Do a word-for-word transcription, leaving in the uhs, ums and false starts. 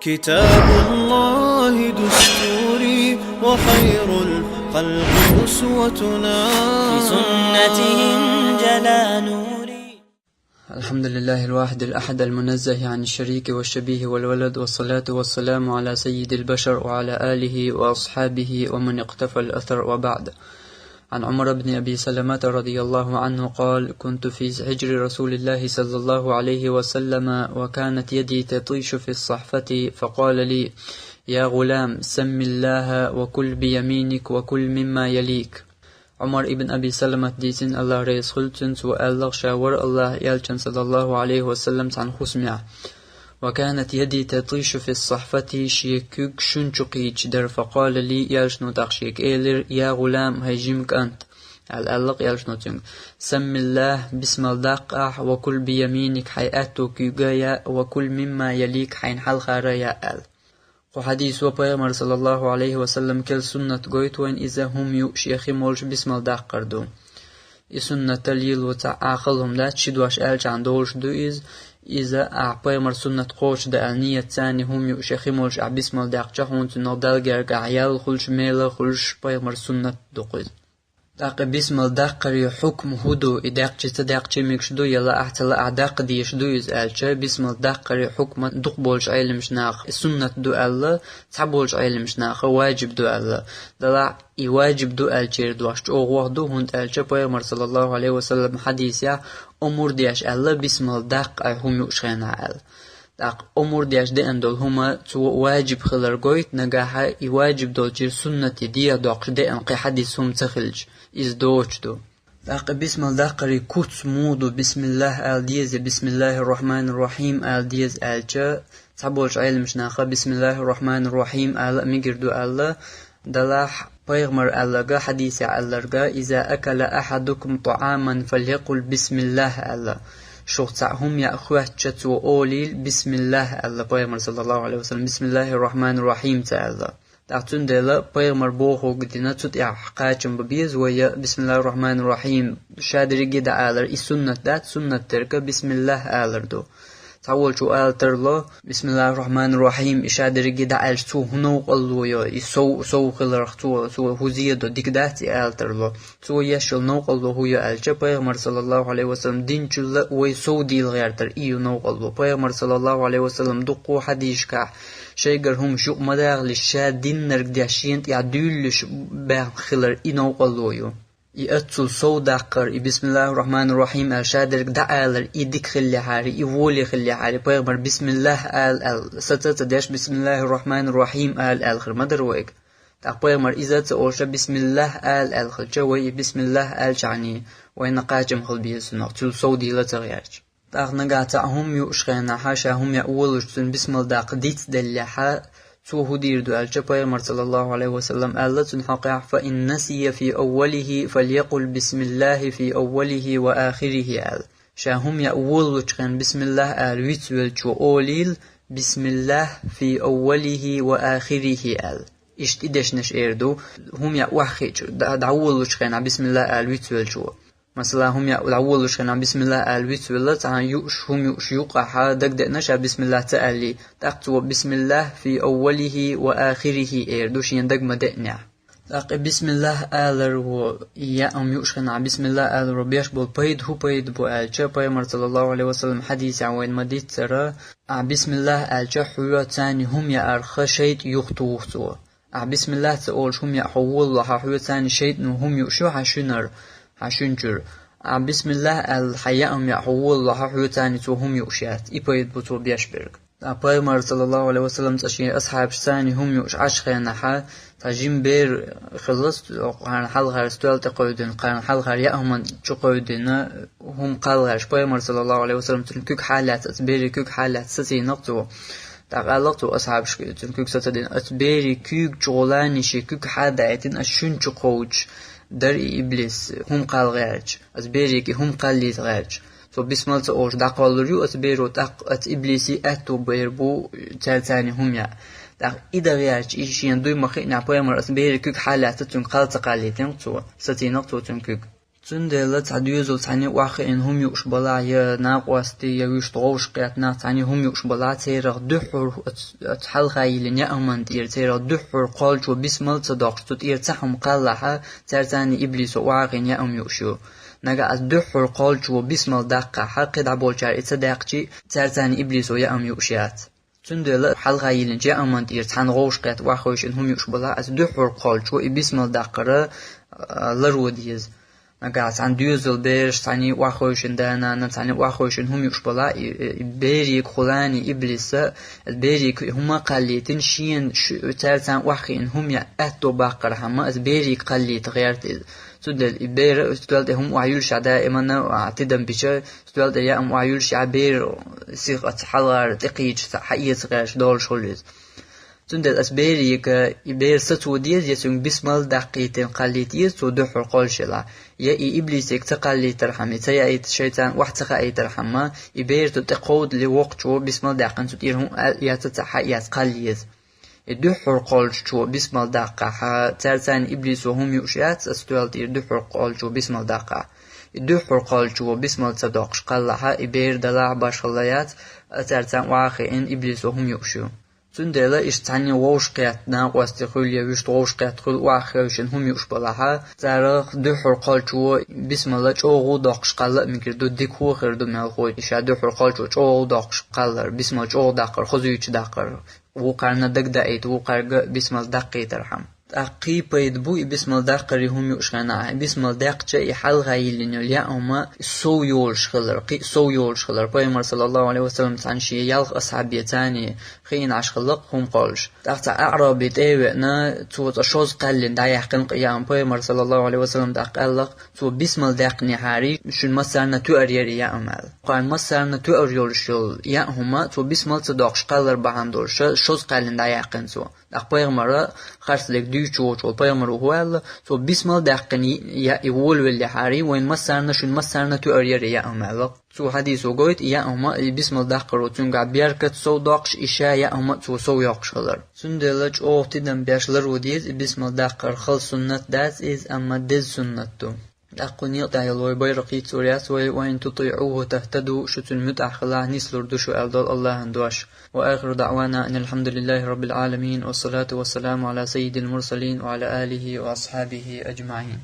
كتاب الله دستوري وخير الخلق أسوتنا. بسنته انجلى نوري. الحمد لله الواحد الأحد المنزه عن الشريك والشبيه والولد، والصلاة والسلام على سيد البشر وعلى آله وأصحابه ومن اقتفى الأثر وبعد. عن عمر بن أبي سلمة رضي الله عنه قال: كنت في حجر رسول الله صلى الله عليه وسلم، وكانت يدي تطيش في الصحفة، فقال لي: يا غلام، سم الله وكل بيمينك وكل مما يليك. Ӏумар ибн Аби Саламат дийцина, Аллах реза хуьлда цунна, цо аьлла, ша вара Аллахьан элчан, саллаллаху Ӏалайхи ва саллам, цхьан хӀусамехь. وكانت يدي تطيش في الصحفة, шен куьг шун чу кхийдаш дара, فقال لي, элчано тӀаккха шега элира: يا غلام, хӀай жима кӀант, аьлла, аьлла элчано цуьнга: سم الله, бисмал даккха ахь, وكل بيمينك, хьайн аьтту куьйга а яа, وكل مما يليك, хьайна хьалхара а яа, аьлла. Кху хьадисо пайхамар, саллаллаху Ӏалайхи ва саллам, кхел суннат гойту вайна, иза хӀума юуш я хи молуш бисмал даккхар ду. И суннатал лело цхьа Ӏахал хӀума дац, ши дош аьллачхьана долуш ду иза. Иза ахь пайхамар суннат кхочушдан аьлла ниятца хӀума юуш я хи молуш ахь бисмал даьккхча, хьуна цунах Далла гергахь ял хуьлуш, мела хуьлуш пайхамар суннат ду-кх иза. ТӀаккха бисмал даккхаре хьукма хӀун ду, и даьккхача ца даьккхача мегаш ду, я лаахь ца лаахь даккха дезаш ду иза аьлча, бисмал даккхаре хьукма дукха болчу Ӏеламчу наха суннат ду аьлла, цхьаболчу Ӏеламчу наха ваджиб ду аьлла. Делахь и ваджиб ду аьллачеран дош чӀогӀа ваха ду, хӀунда аьлча пайхамар, саллаллаху Ӏалайхи ва саллам, хьадисехь омра деш аьлла: бисмал даккха ахь хӀума юуш хенахь, аьлла. ТӀаккха омра деш деана долу хӀума цо ваджиб хилар гойту, нагахь и ваджиб долчуьра суннате дехьа доккхуш деана кхин хьадис хӀума ца хилча, иза доцуш ду. ТӀаккха бисмал даккхаре куц муха ду, бисмиллах ала деза, бисмиллахир рахманир рахим ала деза аьлча, цхьаболчу Ӏеламчу наха бисмиллахир рахманир рахим ала а мегар ду аьлла, делахь пайхамар аьлларг, хьадисехь аьлларг: иза акала ахьадукум тӀаӀаман, фалякъул бисмиллах аьлла. Шух цхьаъ хӀума яа хоьттича, цо олийла бисмиллах аьлла пайхамар, саллаллаху Ӏалайхи ва саллам, бисмиллахир рахманир рахим ца аьлла. ТӀаккха цундела пайхамар бохург дина, цу тӀехь кхачам бан беза вай, я бисмиллахир рахманир рахим ша дерриге а дӀаалар, и суннат дац, суннат дерг бисмиллах алар ду. Цхьаволчо ала тарло: бисмиллахир рахманир рахим, и ша дерриге а дӀааьлча, цо хӀун новкъарло йо, и сов, сов хиларх цо, цо хӀун зен до, дика дац и ала тарло. Цо еш йолу новкъарло хӀун ю аьлча, пайхамар, саллаллаху Ӏалайхи ва саллам, динчул а вай сов дийла гӀертар, и ю новкъарло. Пайхамар, саллаллаху Ӏалайхи ва саллам, дуккха а хьадисашкахь шайгара хӀумаш юкъа ма дахалаш, ша диннарг деш шена тӀехь дуьйлалуш баьхна хилар, и новкъарло ю. И оццул сов даккхар, и бисмиллахир рахманир рахим аьлла ша дерг дӀаалар, и дика хиллехьара, и воле хиллехьара, пайхамар бисмиллах ала аьлла, саца а ца деш, бисмиллахир рахманир рахим ала аьлла хир ма дара вайга. ТӀаккха пайхамар иза а ца олуш, бисмиллах ала аьлла хилча, вай и бисмиллах аьллачхьана вайна кхачам хила беза цунах, цул сов дийла ца гӀерташ. ТӀаккха нагахь цхьаъ хӀума юуш хенахь, ша хӀума яа волуш цунна бисмал даккха дицделлехь, цо хӀун дийр ду аьлча, пайхамар, саллаллаху Ӏалайхи ва саллам, аьлла цунна хьокъехь: فإن نسي في أوله فليقل بسم الله في أوله وآخره аьлла. Ша хӀума яа воллучу хенахь бисмиллах ала вицвелчо олийла: بسم الله في أوله وآخره аьлла. Иштта и дешнаш эр ду, хӀума яа охьахиъча, дӀа-, дӀаволлучу хенахь бисмиллах ала вицвелчо. Масала, хӀума яа дӀаволлуш хенахь бисмиллах ала вицвелла, цхьана юуш, хӀума юуш юкъахь дагадеана ша бисмиллах ца аьллий, тӀаккха цо бисмиллах фи аввалихи ва ахирихи эр ду шена дага ма деънехь. ТӀаккха и бисмиллах аларо, и яа хӀума юуш хенахь бисмиллах аларо беш болу пайда хӀун пайда бу аьлча, пайхамар, саллаллаху Ӏалайхи ва саллам, хьадисехь вайна ма-дийццара, ахь бисмиллах аьлча, хьоьца царна хӀума яарх шайтӀа юхатуху цо. Ахь бисмиллах ца олуш хӀума яа хьо волалахь, хьоьца царна шайтӀано хӀума юуш ю хьан шуьнара, хьан шуьнчуьра. Ахь бисмиллах аьлла, хьан яа хӀума яа хьо волалахь, хьоьца царна цо хӀума юуш яц. И пайда бу цо беш берг. Ткъа пайхамар, саллаллаху Ӏалайхи ва саллам, цкъа шен асхьабашца царна хӀума юуш Ӏаш хенахь, цхьа жима бер хилла, кхарна хьалхара стоьла тӀе кхевдина, кхарна хьалхара яа хӀуманна чу кхевдина, хӀума кхалла гӀерташ, пайхамар, саллаллаху Ӏалайхи ва саллам, цуьнан куьг хьалаьцна, оцу берийн куьг хьалаьцна сацийна-кх цо. ТӀаккха аьлла-кх цо асхьабашка, цуьнан куьг сацадина: «Оцу берийн куьйга чу гӀолла шен куьг хьа а даийтина, ас шуьнан чу кховдуш дара и иблис, хӀума кхалла гӀерташ, ас берига и хӀума кхаллийта гӀерташ». Цо бисмал ца олуш дӀакхоллур ю оцу беро, тӀаккха оцу иблисан аьтту бер бу цаьрца царна хӀума яа. ТӀаккха и дан гӀерташ, и шена дуй ма-хиънехь, пайхамар оцу берийн куьг хьалаьцна, цуьнга кхалла ца кхаллийтина-кх цо, сацийна-кх цо цуьнан куьг. Цундела цхьа доьзал цхьанне охьахиъна хӀума юуш балахь, я накъостий, я вуьшта вовшахкхетта нах цхьанне хӀума юуш балахь, церах дуьххьара оц-, оцу хьалха йиллина яаман тӀера, церах дуьххьара кхоллачо бисмал ца доккхуш, цу тӀера цхьа хӀума кхаллахь, цаьрца иблисо охьахиъна яам юуш ю. Нагахь ас дуьххьара кхоллачо бисмал даккхахь, кхидӀа болчара и ца даьккхачи, цаьрца иблисо яам юуш яц. Цундела хьалха йиллинчу яаман тӀера цхьанна вовшахкхетта охьахевшина хӀума юуш балахь, ас дуьххьара кхоллачо и бисмал даккхар, а, ларван деза. Нагахь цхьана доьзал бераш цхьанне охьахевшина, да-нана цхьанне охьахевшина хӀума юуш балахь, и, и берега хулани иблиса, берега хӀума кхаллийтина шена ш-, цаьрца охьахиъна хӀума яа аьтто баккхархьама, ас берега кхаллийта гӀерта иза. Цундела и бер стоьла тӀе хӀума охьаюьллушехь даимана, а, тидам бича, стоьла тӀе яам охьаюьллушехь бер сиха оцу хьалхара тӀекхийча хьаэца гӀерташ долуш хуьлу иза. Цундела ас берега, и бер сацо деза, я цуьнга бисмал даккхийтина кхаллийта еза, цо дуьххьара кхоллуш елахь. Я и иблисега ца кхаллийтархьама, и ца яийта шайца охьа ца хаийтархьама, и бер цу тӀе кховдале воккхачо бисмал даьккхина цу тӀера хӀума аьлла эца ца хьаэца кхалла еза. И дуьххьара кхоллачо бисмал даккхахь, цаьрца иблисо хӀума юуш яц, ас стоьла тӀера дуьххьара кхоллачо бисмал даккхахь. И дуьххьара кхоллачо бисмал ца доккхуш кхаллахь, и бер далахь башхалла яц, а цаьрца охьахиъна иблисо хӀума юуш ю. Цундела иштта цхьанне вовшахкхетта накъостий хуьлу я вуьшта вовшахкхетта хуьлу охьахевшина хӀума юуш балахь, царах дуьххьара кхоллачо бисмал чӀогӀа доккхуш кхалла а мегар ду, дика хӀун хир ду мелхо, и ша дуьххьара кхоллачо чӀогӀа доккхуш кхаллар, бисмал чӀогӀа даккхар, хозуьйтуш даккхар. Вукхарна дагадеийта, вукхарга бисмал даккхийтархьама. ТӀаккха кхин пайда бу и бисмал даккхаре хӀума юуш хенахь, и бисмал даьккхича и хьалха йиллина йолу яа хӀума сов йолуш хилар, кхин а сов йолуш хилар. Пайхамар, саллаллаху Ӏалайхи ва саллам, цхьана шен ялх асхьабе царна хиъна Ӏаш хилла-кх хӀума кхоллуш. ТӀаккха цхьа аӀраби тӀе а веана, цо цкъа шозза кхаьллина дӀаяьккхина-кх яам. Пайхамар, саллаллаху Ӏалайхи ва саллам, тӀаккха аьлла-кх: «Цо бисмал даьккхинехьарий, шуна массарна тоьар яра и яам», аьлла. Кхарна массарна тоьар йолуш йолу яа хӀума цо бисмал ца доккхуш кхаллар бахьана долуш, шозза кхаьллина дӀаяьккхина цо. ТӀаккха пайхамара, харцдерг дуьйцуш воцуш волу пайхамаро хӀун аьлла: «Цо бисмал даьккхина яа и волавеллехьарий, вайн массарна, шуна массарна тоьар яра и яа хӀума», аьлла. Цу хьадисо гойту и яа хӀума, и бисмал даккхаро цуьнгахь беркат сов доккхуш, и ша яа хӀума а цо сов йоккхуш хилар. Цундела чӀогӀа тидам беш ларван деза, и бисмал даккхар хала суннат дац иза, амма деза суннат ду. ТӀаккха кху некъа тӀехь йолу вай байракх йицлур яц вай: «Ва ин тутиӀуху тахтаду», шу цуьнан муьтӀахь хилахь, нислур ду шу аьлла долу Аллахьан дош. Ва ахиру даӀвана анил хьамдулиллахи раббил Ӏаламин, ва салату ва саламу Ӏала саййидил мурсалин ва Ӏала алихи ва асхьабихи аджмаӀин.